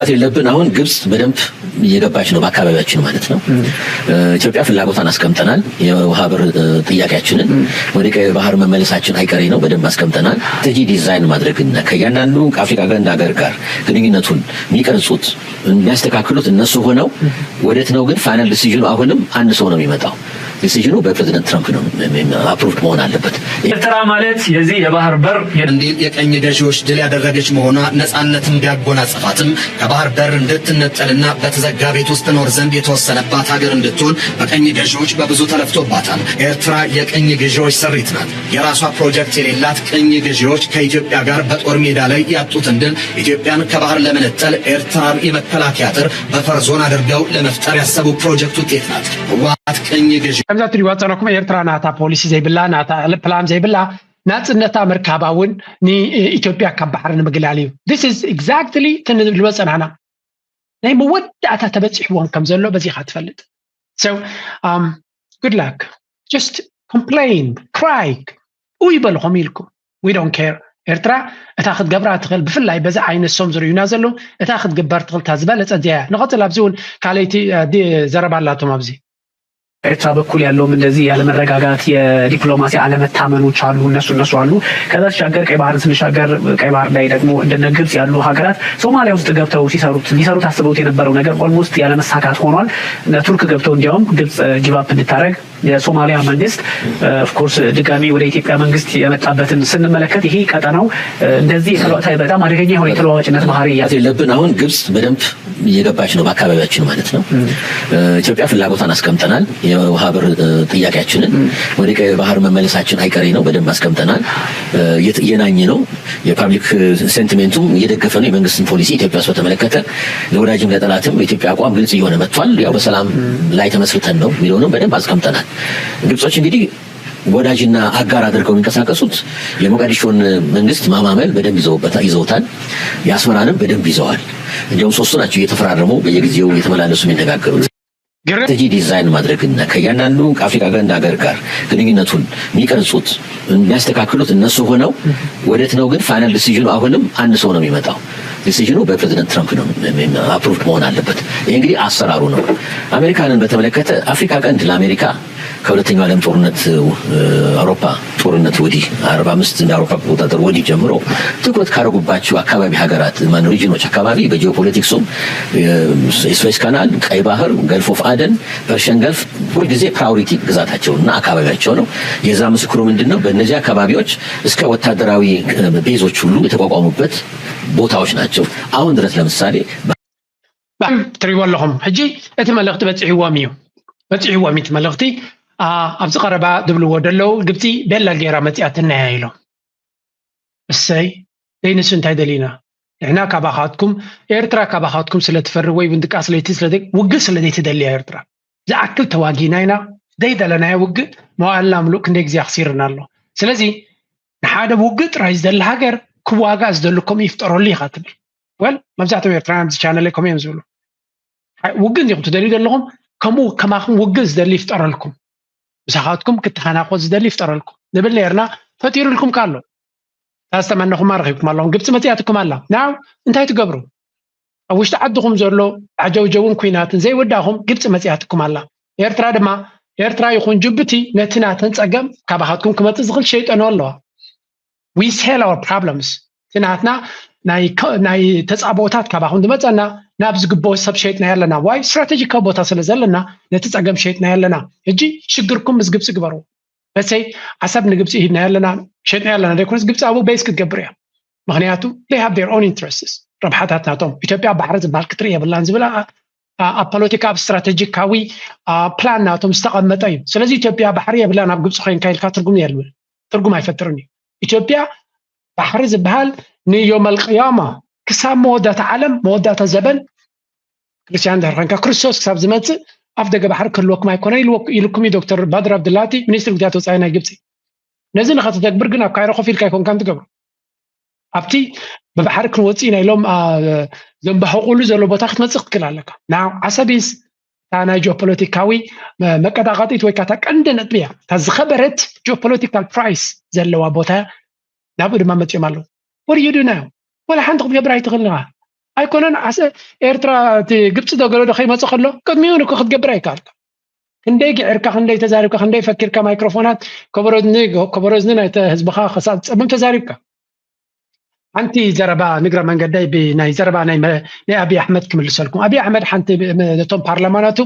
የለብን። አሁን ግብጽ በደንብ እየገባች ነው፣ በአካባቢያችን ማለት ነው። ኢትዮጵያ ፍላጎቷን አስቀምጠናል። የውሃ በር ጥያቄያችንን ወደ ቀይ ባህር መመለሳችን አይቀሬ ነው፣ በደንብ አስቀምጠናል። ስትራቴጂ ዲዛይን ማድረግና ከእያንዳንዱ ከአፍሪካ ቀንድ ሀገር ጋር ግንኙነቱን የሚቀርጹት የሚያስተካክሉት እነሱ ሆነው ወዴት ነው ግን ፋይናል ዲሲዥኑ አሁንም አንድ ሰው ነው የሚመጣው። ዲሲዥኑ በፕሬዚደንት ትራምፕ ነው አፕሩቭድ መሆን አለበት። ኤርትራ ማለት የዚህ የባህር በር እንዲህ የቀኝ ገዢዎች ድል ያደረገች መሆኗ ነጻነትን ቢያጎናጽፋትም ከባህር በር እንድትነጠልና በተዘጋ ቤት ውስጥ ትኖር ዘንድ የተወሰነባት ሀገር እንድትሆን በቀኝ ገዢዎች በብዙ ተለፍቶባታል። ኤርትራ የቀኝ ገዢዎች ስሪት ናት። የራሷ ፕሮጀክት የሌላት ቀኝ ገዢዎች ከኢትዮጵያ ጋር በጦር ሜዳ ላይ ያጡትን ድል ኢትዮጵያን ከባህር ለመነጠል ኤርትራን የመከላከያ አጥር በፈር ዞን አድርገው ለመፍጠር ያሰቡ ፕሮጀክት ውጤት ናት። ህወሓት ቀኝ ገዢ ከምዛ ትሪዋ ጸናኩም ኤርትራ ናታ ፖሊሲ ዘይብላ ናታ ፕላን ዘይብላ ናጽነታ ምርካባ እውን ንኢትዮጵያ ካብ ባሕሪ ንምግላል እዩ። This is exactly ትንብልበ ጸናሕና ናይ መወዳእታ ተበጺሕዎም ከም ዘሎ በዚኻ ትፈልጥ። So um, good luck. Just complain, cry, ኡይ በልኹም ኢልኩም we don't care. ኤርትራ እታ ክትገብራ ትኽእል ብፍላይ በዚ ዓይነት ሶም ዝርእዩና ዘለዉ እታ ክትግበር ትኽእል እታ ዝበለጸ እዚኣ እያ። ንቐጽል ኣብዚ እውን ካልኣይቲ ዘረባ ኣላቶም ኣብዚ ኤርትራ በኩል ያለውም እንደዚህ ያለመረጋጋት የዲፕሎማሲ አለመታመኖች አሉ። እነሱ እነሱ አሉ። ከዛ ሲሻገር ቀይ ባህርን ስንሻገር ቀይ ባህር ላይ ደግሞ እንደነ ግብጽ ያሉ ሀገራት ሶማሊያ ውስጥ ገብተው ሲሰሩት ሊሰሩት አስበውት የነበረው ነገር ኦልሞስት ያለመሳካት ሆኗል። እነ ቱርክ ገብተው እንዲያውም ግብጽ ጊቭ አፕ እንድታደረግ የሶማሊያ መንግስት ኦፍኮርስ ድጋሚ ወደ ኢትዮጵያ መንግስት የመጣበትን ስንመለከት ይሄ ቀጠናው እንደዚህ በጣም አደገኛ የሆነ የተለዋዋጭነት ባህሪ እያለ የለብን። አሁን ግብጽ በደንብ እየገባች ነው፣ በአካባቢያችን ማለት ነው። ኢትዮጵያ ፍላጎቷን አስቀምጠናል። የውሃ በር ጥያቄያችንን ወደ ቀይ ባህር መመለሳችን አይቀሬ ነው፣ በደንብ አስቀምጠናል። እየናኘ ነው። የፓብሊክ ሴንቲሜንቱም እየደገፈ ነው። የመንግስትን ፖሊሲ ኢትዮጵያ ውስጥ በተመለከተ ለወዳጅም ለጠላትም የኢትዮጵያ አቋም ግልጽ እየሆነ መጥቷል። ያው በሰላም ላይ ተመስርተን ነው የሚለውንም በደንብ አስቀምጠናል። ግብጾች እንግዲህ ወዳጅና አጋር አድርገው የሚንቀሳቀሱት የሞቃዲሾን መንግስት ማማመል በደንብ ይዘውታል፣ የአስመራንም በደንብ ይዘዋል። እንዲሁም ሶስቱ ናቸው እየተፈራረሙ በየጊዜው እየተመላለሱ የሚነጋገሩት። ስትራቴጂ ዲዛይን ማድረግና ከእያንዳንዱ ከአፍሪካ ቀንድ ሀገር ጋር ግንኙነቱን የሚቀርጹት የሚያስተካክሉት እነሱ ሆነው ወዴት ነው ግን ፋይናል ዲሲዥኑ አሁንም አንድ ሰው ነው የሚመጣው። ዲሲዥኑ በፕሬዚደንት ትራምፕ ነው አፕሩቭድ መሆን አለበት። ይህ እንግዲህ አሰራሩ ነው። አሜሪካንን በተመለከተ አፍሪካ ቀንድ ለአሜሪካ ከሁለተኛው ዓለም ጦርነት አውሮፓ ጦርነት ወዲህ አርባ አምስት እንደ አውሮፓ አቆጣጠር ወዲህ ጀምሮ ትኩረት ካደረጉባቸው አካባቢ ሀገራት ማን ሪጅኖች አካባቢ በጂኦፖለቲክሱም የስዌዝ ካናል፣ ቀይ ባህር፣ ገልፍ ኦፍ አደን፣ ፐርሽን ገልፍ ሁልጊዜ ፕራዮሪቲ ግዛታቸውና አካባቢያቸው ነው። የዛ ምስክሩ ምንድን ነው? በእነዚህ አካባቢዎች እስከ ወታደራዊ ቤዞች ሁሉ የተቋቋሙበት ቦታዎች ናቸው። አሁን ድረስ ለምሳሌ ትሪእዎ ኣለኹም። ሕጂ እቲ መልእኽቲ በፂሕዎም እዩ፣ በፂሕዎም እዩ እቲ መልእኽቲ። ኣብዚ ቀረባ ዝብልዎ ዘለዉ ግብፂ ቤላ ገይራ መፂኣትና እያ ኢሎም። እሰይ ዘይንሱ እንታይ ደሊና ንሕና ካባኻትኩም ኤርትራ ካባኻትኩም ስለ ትፈሪ ወይ እውን ድቃስ ለይቲ ስለ ውግእ ስለ ዘይትደልያ ኤርትራ ዝኣክል ተዋጊና ኢና ዘይደለናዮ ውግእ መዋእልና ምሉእ ክንደይ ግዜ ኣኽሲርና ኣሎ። ስለዚ ንሓደ ውግእ ጥራይ ዝደሊ ሃገር ክዋጋእ ዝደሊ ከምኡ ይፍጠረሉ ኢኻ ትብል። ወል መብዛሕትኦም ኤርትራውያን ኣብዚ ቻነለይ ከምኡ እዮም ዝብሉ። ውግእ እንዲኹም ትደልዩ ዘለኹም ከምኡ ከማኹም ውግእ ዝደሊ ይፍጠረልኩም። ምሳኻትኩም ክተኻናኾ ዝደሊ ይፍጠረልኩም ንብል ነርና። ፈጢሩልኩም ካሎ ታስተመነኹማ ረኺብኩም ኣለኹም። ግብፂ መፂኣትኩም ኣላ። ናው እንታይ ትገብሩ? ኣብ ውሽጢ ዓድኹም ዘሎ ዓጀውጀውን ኩናትን ዘይወዳእኹም ግብፂ መፂኣትኩም ኣላ። ኤርትራ ድማ ኤርትራ ይኹን ጅቡቲ ነቲ ናተን ፀገም ካባኻትኩም ክመፅእ ዝኽእል ሸይጠንኦ ኣለዋ። We sell our problems። እቲ ናትና ናይ ተፃብኦታት ካባኹም ዝመፀና ናብ ዝግብኦ ሰብ ሸይጥናዮ ኣለና። ዋይ ስትራቴጂካዊ ቦታ ስለ ዘለና ነቲ ፀገም ሸይጥናዮ ኣለና። ሕጂ ሽግርኩም ምስ ግብፂ ግበሩ። መሰይ ዓሰብ ንግብፂ ሂብናዮ ኣለና ሸጥናዮ ኣለና ዘይኮነስ ግብፂ ኣብኡ ቤዝ ክትገብር እያ። ምክንያቱ they have their own interests ረብሓታት ናቶም። ኢትዮጵያ ባሕሪ ዝበሃል ክትርኢ የብላን ዝብል ኣብ ፖለቲካ ኣብ ስትራቴጂካዊ ፕላን ናቶም ዝተቐመጠ እዩ። ስለዚ ኢትዮጵያ ባሕሪ የብላን ኣብ ግብፂ ኮይንካ ኢልካ ትርጉም የልብን፣ ትርጉም ኣይፈጥርን እዩ። ኢትዮጵያ ባሕሪ ዝበሃል ንዮመል ቅያማ ክሳብ መወዳእታ ዓለም መወዳእታ ዘበን ክርስትያን እንድሕር ኮይንካ ክርስቶስ ክሳብ ዝመፅእ ኣፍ ደገ ባሕሪ ክህልወኩም ኣይኮነ ኢልኩም እዩ ዶክተር ባድር ኣብድላቲ ሚኒስትሪ ጉዳያት ወፃኢ ናይ ግብፂ። ነዚ ንኸተተግብር ግን ኣብ ካይሮ ኮፍ ኢልካ ኣይኮንካን ትገብሮ። ኣብቲ ብባሕሪ ክንወፅእ ኢና ኢሎም ዘንባሕቑሉ ዘሎ ቦታ ክትመፅእ ክትክእል ኣለካ። ና ዓሰቢስ እታ ናይ ጂኦፖለቲካዊ መቀጣቐጢት ወይ ካታ ቀንዲ ነጥቢ እያ። እታ ዝኸበረት ጂኦፖለቲካል ፕራይስ ዘለዋ ቦታ እያ። ናብኡ ድማ መፅኦም ኣለዉ። ወርዩዱና እዮም። ወላ ሓንቲ ክትገብር ኣይትኽእል ንኻ። ኣይኮነን ዓሰ ኤርትራ እቲ ግብፂ ዶ ገለ ዶ ከይመፀ ከሎ ቅድሚኡ እኮ ክትገብር ኣይከኣልካ። ክንደይ ግዕርካ፣ ክንደይ ተዛሪብካ፣ ክንደይ ፈኪርካ፣ ማይክሮፎናት ከበሮ እዝኒ፣ ከበሮ እዝኒ ናይቲ ህዝብኻ ክሳብ ፀምም ተዛሪብካ። ሓንቲ ዘረባ ንግረ መንገደይ ብናይ ዘረባ ናይ መ- ናይ ኣብይ ኣሕመድ ክምልሰልኩም። ኣብይ ኣሕመድ ሓንቲ ብ- ም- ነቶም ፓርላማናቱ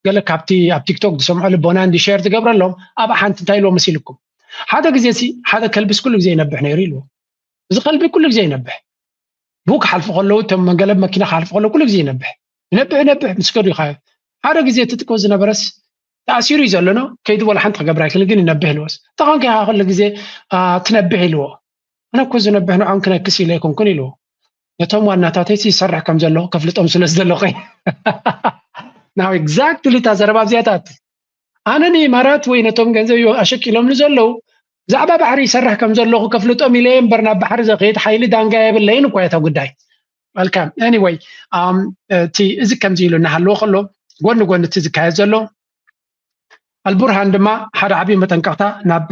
ገለ ካብቲ ኣብ ቲክቶክ ዝሰምዖ ልቦና እንዲ ሼር ዝገብረሎም ኣብ ሓንቲ እንታይ ኢልዎ መሲልኩም? ሓደ ግዜ ሲ ሓደ ከልብስ ኩሉ ግዜ ይነብሕ ነይሩ ኢልዎ። እዚ ከልቢ ኩሉ ግዜ ይነብሕ። ብኡ ክሓልፉ ከለዉ እቶም ገለ መኪና ክሓልፉ ከለዉ ኩሉ ግዜ ይነብሕ። ይነብሕ ይነብሕ ምስ ከዱ ይኸ ሓደ ግዜ እቲ ጥቁ ዝነበረስ ተኣሲሩ እዩ ዘሎ ነው ከይዱ ወላ ሓንቲ ክገብር ኣይክእል ግን ይነብሕ ልወስ ተኾንከ ኩሉ ግዜ ትነብሕ ኢልዎ። ኣነ እኮ ዝነብሕ ንዖም ክነክስ ኢለ ኣይኮንኩን ኢልዎ። ነቶም ዋናታተይ ይሰርሕ ከም ዘሎ ከፍልጦም ስለ ዝደለኹ ናው exactly እታ ዘረባ ኣብዚኣታት ኣነ ንኢማራት ወይ ነቶም ገንዘብ ኣሸቂሎም ንዘለዉ ብዛዕባ ባሕሪ ይሰርሕ ከም ዘለኹ ከፍልጦም ኢለ እምበር ናብ ባሕሪ ዘኽየድ ሓይሊ ዳንጋ የብለይን እኮ እታ ጉዳይ። Welcome anyway። እቲ እዚ ከምዚ ኢሉ እናሃለዎ ከሎ ጎኒ ጎኒ እቲ ዝካየድ ዘሎ ኣልቡርሃን ድማ ሓደ ዓብዪ መጠንቀቕታ ናብ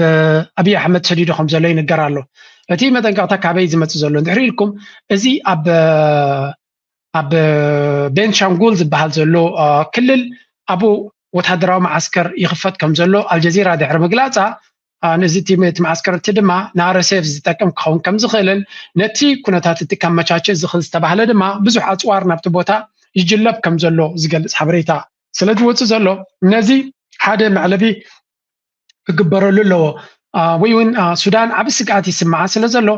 ኣብይ ኣሕመድ ሰዲዱ ከም ዘሎ ይንገር ኣሎ። እቲ መጠንቀቕታ ካበይ ዝመፅእ ዘሎ እንድሕር ኢልኩም እዚ ኣብ ኣብ ቤንሻንጉል ዝበሃል ዘሎ ክልል ኣብኡ ወታደራዊ መዓስከር ይኽፈት ከም ዘሎ ኣልጀዚራ ድሕሪ ምግላፃ ነዚ እቲ መዓስከር እቲ ድማ ንኣረሴፍ ዝጠቅም ክኸውን ከም ዝኽእልን ነቲ ኩነታት እቲ ካብ መቻቸ ዝኽእል ዝተባህለ ድማ ብዙሕ ኣፅዋር ናብቲ ቦታ ይጅለብ ከም ዘሎ ዝገልፅ ሓበሬታ ስለ ዝወፅእ ዘሎ ነዚ ሓደ መዕለቢ ክግበረሉ ኣለዎ። ወይ እውን ሱዳን ዓብ ስግኣት ይስምዓ ስለ ዘሎ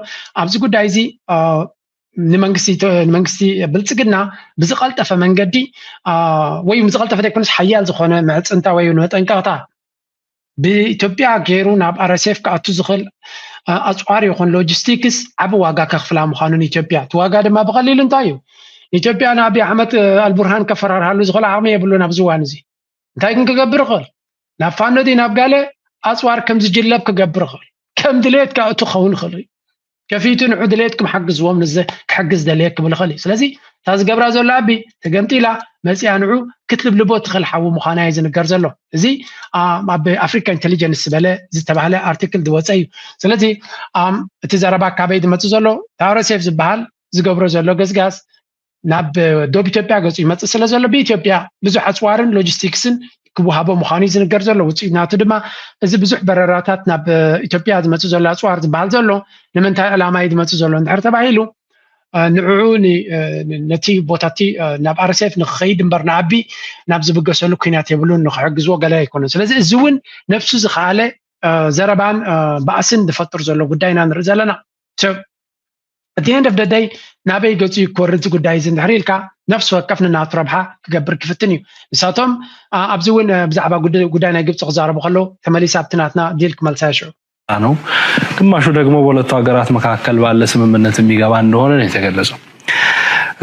ኣብዚ ጉዳይ እዚ ንመንግስቲ ብልፅግና ብዝቐልጠፈ መንገዲ ወይ ዝቐልጠፈ ዘይኮነስ ሓያል ዝኾነ ምዕፅንታ ወይ መጠንቀቕታ ብኢትዮጵያ ገይሩ ናብ ኣረሴፍ ክኣቱ ዝኽእል ኣፅዋር ይኹን ሎጂስቲክስ ዓብ ዋጋ ከኽፍላ ምዃኑን ኢትዮጵያ እቲ ዋጋ ድማ ብቐሊሉ እንታይ እዩ ኢትዮጵያ ንኣብይ ኣሕመድ ኣልቡርሃን ከፈራርሃሉ ዝኽእል ዓቕሚ የብሉን ኣብዚ እዋን እዚ እንታይ ግን ክገብር ይኽእል ናብ ፋኖ ድዩ ናብ ጋለ ኣፅዋር ከም ዝጅለብ ክገብር ይኽእል ከም ድሌት ከእቱ ክኸውን ይኽእል እዩ ከፊቱ ንዑ ድሌትኩም ሓግዝዎም ንዘ ክሕግዝ ደልየ ክብል ይኽእል እዩ ስለዚ እታ ዝገብራ ዘሎ ኣቢ ተገምጢላ መፅያ ንዑ ክትልብልቦ ትኽእል ሓዊ ምዃና እዩ ዝንገር ዘሎ እዚ ኣብ ኣፍሪካ ኢንቴሊጀንስ ዝበለ ዝተባህለ ኣርቲክል ዝወፀ እዩ ስለዚ እቲ ዘረባ ካበይ ዝመፅእ ዘሎ ታረሴፍ ዝበሃል ዝገብሮ ዘሎ ገዝጋዝ ናብ ዶብ ኢትዮጵያ ገፁ ይመፅእ ስለ ዘሎ ብኢትዮጵያ ብዙሕ ኣፅዋርን ሎጂስቲክስን ክወሃቦ ምዃኑ እዩ ዝንገር ዘሎ ውፅኢት ናቱ ድማ እዚ ብዙሕ በረራታት ናብ ኢትዮጵያ ዝመፅእ ዘሎ ኣፅዋር ዝበሃል ዘሎ ንምንታይ ዕላማ እዩ ዝመፅእ ዘሎ እንድሕር ተባሂሉ ንዕዑ ነቲ ቦታቲ ናብ ኣርሴፍ ንክኸይድ እምበር ንኣቢ ናብ ዝብገሰሉ ኩናት የብሉን ንክሕግዝዎ ገለ ኣይኮነን ስለዚ እዚ እውን ነፍሱ ዝኸኣለ ዘረባን ባእስን ዝፈጥር ዘሎ ጉዳይ ኢና ንርኢ ዘለና እቲ end of the day ናበይ ገፁ ይኮር እዚ ጉዳይ እዚ እንድሕር ኢልካ ነፍሲ ወከፍ ንናቱ ረብሓ ክገብር ክፍትን እዩ ንሳቶም ኣብዚ እውን ብዛዕባ ጉዳይ ናይ ግብፂ ክዛረቡ ከለዉ ተመሊስ ኣብቲ ናትና ዲል ክመልሳ ይሽዑ ነው። ግማሹ ደግሞ በሁለቱ ሀገራት መካከል ባለ ስምምነት የሚገባ እንደሆነ ነው የተገለጸው።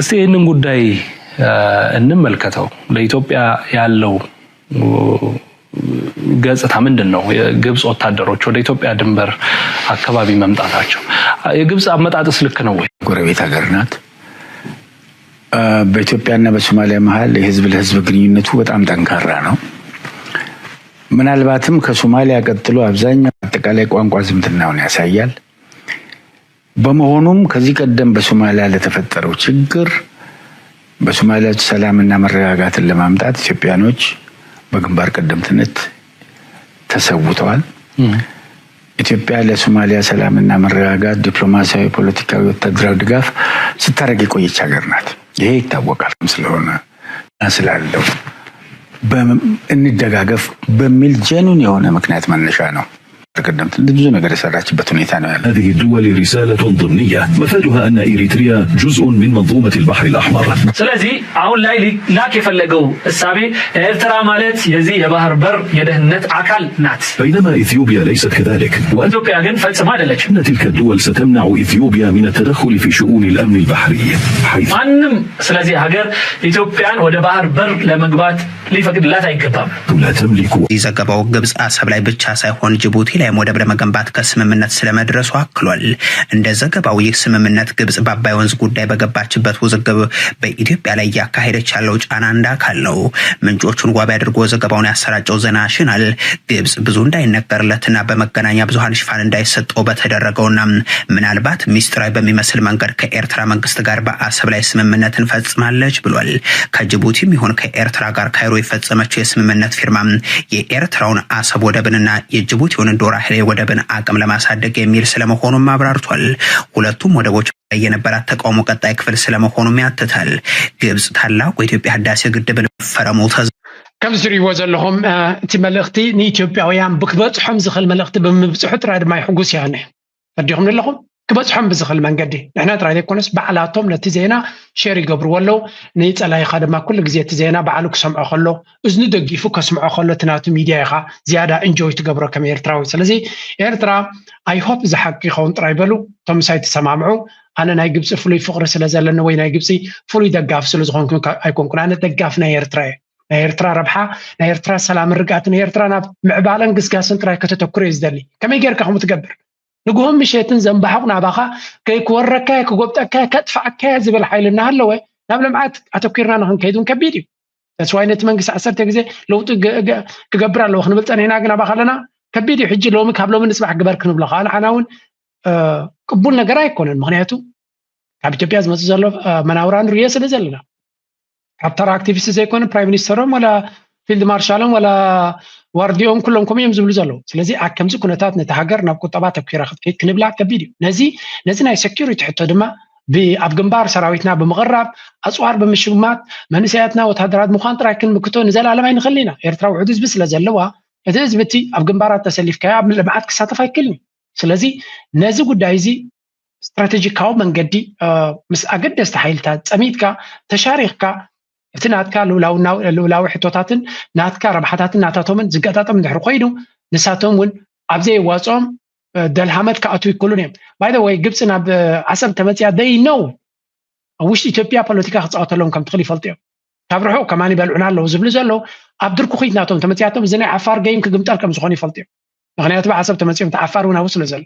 እስቲ ይህንን ጉዳይ እንመልከተው። ለኢትዮጵያ ያለው ገጽታ ምንድን ነው? የግብጽ ወታደሮች ወደ ኢትዮጵያ ድንበር አካባቢ መምጣታቸው የግብጽ አመጣጥስ ልክ ነው ወይ? ጎረቤት ሀገር ናት። በኢትዮጵያና በሶማሊያ መሀል የህዝብ ለህዝብ ግንኙነቱ በጣም ጠንካራ ነው። ምናልባትም ከሶማሊያ ቀጥሎ አብዛኛው አጠቃላይ ቋንቋ ዝምድናውን ያሳያል። በመሆኑም ከዚህ ቀደም በሶማሊያ ለተፈጠረው ችግር በሶማሊያ ሰላምና መረጋጋትን ለማምጣት ኢትዮጵያኖች በግንባር ቀደምትነት ተሰውተዋል። ኢትዮጵያ ለሶማሊያ ሰላምና መረጋጋት ዲፕሎማሲያዊ፣ ፖለቲካዊ፣ ወታደራዊ ድጋፍ ስታደርግ የቆየች ሀገር ናት። ይሄ ይታወቃል። ስለሆነ ስላለው እንደጋገፍ በሚል ጀኑን የሆነ ምክንያት መነሻ ነው። ቀደምት ብዙ ነገር የሰራችበት ሁኔታ ነው ያለ። هذه الدول رسالة ضمنية مفادها أن إريتريا جزء من منظومة البحر الأحمر. ስለዚህ አሁን ላይ ሊላክ የፈለገው እሳቤ ኤርትራ ማለት የዚህ የባህር በር የደህንነት አካል ናት። بينما إثيوبيا ليست كذلك. ኢትዮጵያ ግን ፈጽማ አይደለችም። أن تلك الدول ستمنع إثيوبيا من التدخل في شؤون الأمن البحري. حيث ማንም ስለዚህ ሀገር ኢትዮጵያን ወደ ባህር በር ለመግባት ሊፈቅድላት አይገባም። لا تملك ይህ ዘገባው ግብጽ አሰብ ላይ ብቻ ሳይሆን ጅቡቲ ወደብ ለመገንባት ከስምምነት ስለመድረሱ አክሏል። እንደ ዘገባው ይህ ስምምነት ግብጽ በአባይ ወንዝ ጉዳይ በገባችበት ውዝግብ በኢትዮጵያ ላይ እያካሄደች ያለው ጫና እንዳካል ነው። ምንጮቹን ዋቢ አድርጎ ዘገባውን ያሰራጨው ዘ ናሽናል ግብጽ ብዙ እንዳይነገርለትና በመገናኛ ብዙሃን ሽፋን እንዳይሰጠው በተደረገውና ምናልባት ሚስጥራዊ በሚመስል መንገድ ከኤርትራ መንግስት ጋር በአሰብ ላይ ስምምነትን ፈጽማለች ብሏል። ከጅቡቲም ይሁን ከኤርትራ ጋር ካይሮ የፈጸመችው የስምምነት ፊርማ የኤርትራውን አሰብ ወደብንና የጅቡቲውን ዶራህሌ ወደብን አቅም ለማሳደግ የሚል ስለመሆኑም አብራርቷል። ሁለቱም ወደቦች ላይ የነበራት ተቃውሞ ቀጣይ ክፍል ስለመሆኑም ያትታል። ግብጽ ታላቁ የኢትዮጵያ ህዳሴ ግድብን መፈረሙ ተዘ- ከም ዝሪእዎ ዘለኹም እቲ መልእኽቲ ንኢትዮጵያውያን ብክበፅሖም ዝኽእል መልእኽቲ ብምብፅሑ ጥራይ ድማ ይሕጉስ እያ። ተረዲኹም ኣለኹም? ክበፅሖም ብዝኽእል መንገዲ ንሕና ጥራይ ዘይኮነስ ባዕላቶም ነቲ ዜና ሸር ይገብርዎ ኣለዉ። ንፀላይኻ ድማ ኩሉ ግዜ እቲ ዜና ባዕሉ ክሰምዖ ከሎ እዝኑ ደጊፉ ከስምዖ ከሎ እቲ ናቱ ሚድያ ኢኻ ዝያዳ እንጆይ ትገብሮ ከም ኤርትራዊ። ስለዚ ኤርትራ I hope እዚ ሓቂ ይኸውን ጥራይ በሉ። እቶም ምሳይ ትሰማምዑ ኣነ ናይ ግብፂ ፍሉይ ፍቕሪ ስለ ዘለኒ ወይ ናይ ግብፂ ፍሉይ ደጋፊ ስለ ዝኾንኩ ኣይኮንኩን። ኣነ ደጋፊ ናይ ኤርትራ እየ። ናይ ኤርትራ ረብሓ፣ ናይ ኤርትራ ሰላምን ርግኣትን፣ ኤርትራ ናብ ምዕባለን ግስጋስን ጥራይ ከተተኩር እየ ዝደሊ። ከመይ ጌርካ ከምኡ ትገብር? ንግሆን ምሸትን ዘንባሕቕ ናባኻ ከይክወረካ ክጎብጠካ ከጥፍኣካ ዝብል ሓይሊ እናሃለወ ናብ ልምዓት ኣተኪርና ንክንከይድ እውን ከቢድ እዩ። ተስዋይ ነቲ መንግስቲ ዓሰርተ ግዜ ለውጢ ክገብር ኣለዎ ክንብል ፀኒሕና ግን ኣባኻ ኣለና። ከቢድ እዩ። ሕጂ ሎሚ ካብ ሎሚ ንፅባሕ ግበር ክንብሎ ከኣል ሓና እውን ቅቡል ነገር ኣይኮነን። ምክንያቱ ካብ ኢትዮጵያ ዝመፅእ ዘሎ መናውራ ንሪኦ ስለ ዘለና ካብ ተራ ኣክቲቪስት ዘይኮነ ፕራይም ሚኒስተሮም ወላ ፊልድ ማርሻሎም ወላ ዋርዲኦም ኩሎም ከምኡ እዮም ዝብሉ ዘለዉ። ስለዚ ኣብ ከምዚ ኩነታት ነቲ ሃገር ናብ ቁጠባ ተኪራ ክትከይድ ክንብላ ከቢድ እዩ። ነዚ ነዚ ናይ ሴኪሪቲ ሕቶ ድማ ኣብ ግንባር ሰራዊትና ብምቕራብ ኣፅዋር ብምሽማት መንእሰያትና ወታደራት ምዃን ጥራይ ክንምክቶ ንዘለኣለም ኣይንኽእል ኢና። ኤርትራ ውሑድ ህዝቢ ስለ ዘለዋ እቲ ህዝቢ እቲ ኣብ ግንባራት ተሰሊፍካዮ ኣብ ልምዓት ክሳተፍ ኣይክእልን እዩ። ስለዚ ነዚ ጉዳይ እዚ ስትራቴጂካዊ መንገዲ ምስ ኣገደስቲ ሓይልታት ፀሚድካ ተሻሪኽካ እቲ ናትካ ልውላዊ ሕቶታትን ናትካ ረብሓታትን ናታቶምን ዝገጣጠም እንድሕር ኮይኑ ንሳቶም እውን ኣብ ዘየዋፅኦም ደልሃመት ክኣትዉ ይክእሉን እዮም። ባይ ወይ ግብፂ ናብ ዓሰብ ተመፅያ ደይ ነው ኣብ ውሽጢ ኢትዮጵያ ፖለቲካ ክፃወተሎም ከም ትኽእል ይፈልጡ እዮም። ካብ ርሑቕ ከማን ይበልዑና ኣለዉ ዝብሉ ዘለዉ ኣብ ድርኩኺት ናቶም ተመፅያቶም እዚ ናይ ዓፋር ገይም ክግምጠል ከም ዝኾኑ ይፈልጡ እዮም። ምክንያቱ ብዓሰብ ተመፅዮም ተዓፋር እውን ኣብኡ ስለ ዘሎ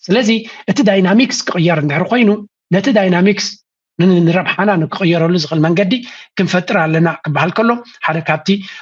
ስለዚ እቲ ዳይናሚክስ ክቕየር እንድሕር ኮይኑ ነቲ ዳይናሚክስ ንረብሓና ንክቕየረሉ ዝኽእል መንገዲ ክንፈጥር ኣለና ክበሃል ከሎ ሓደ ካብቲ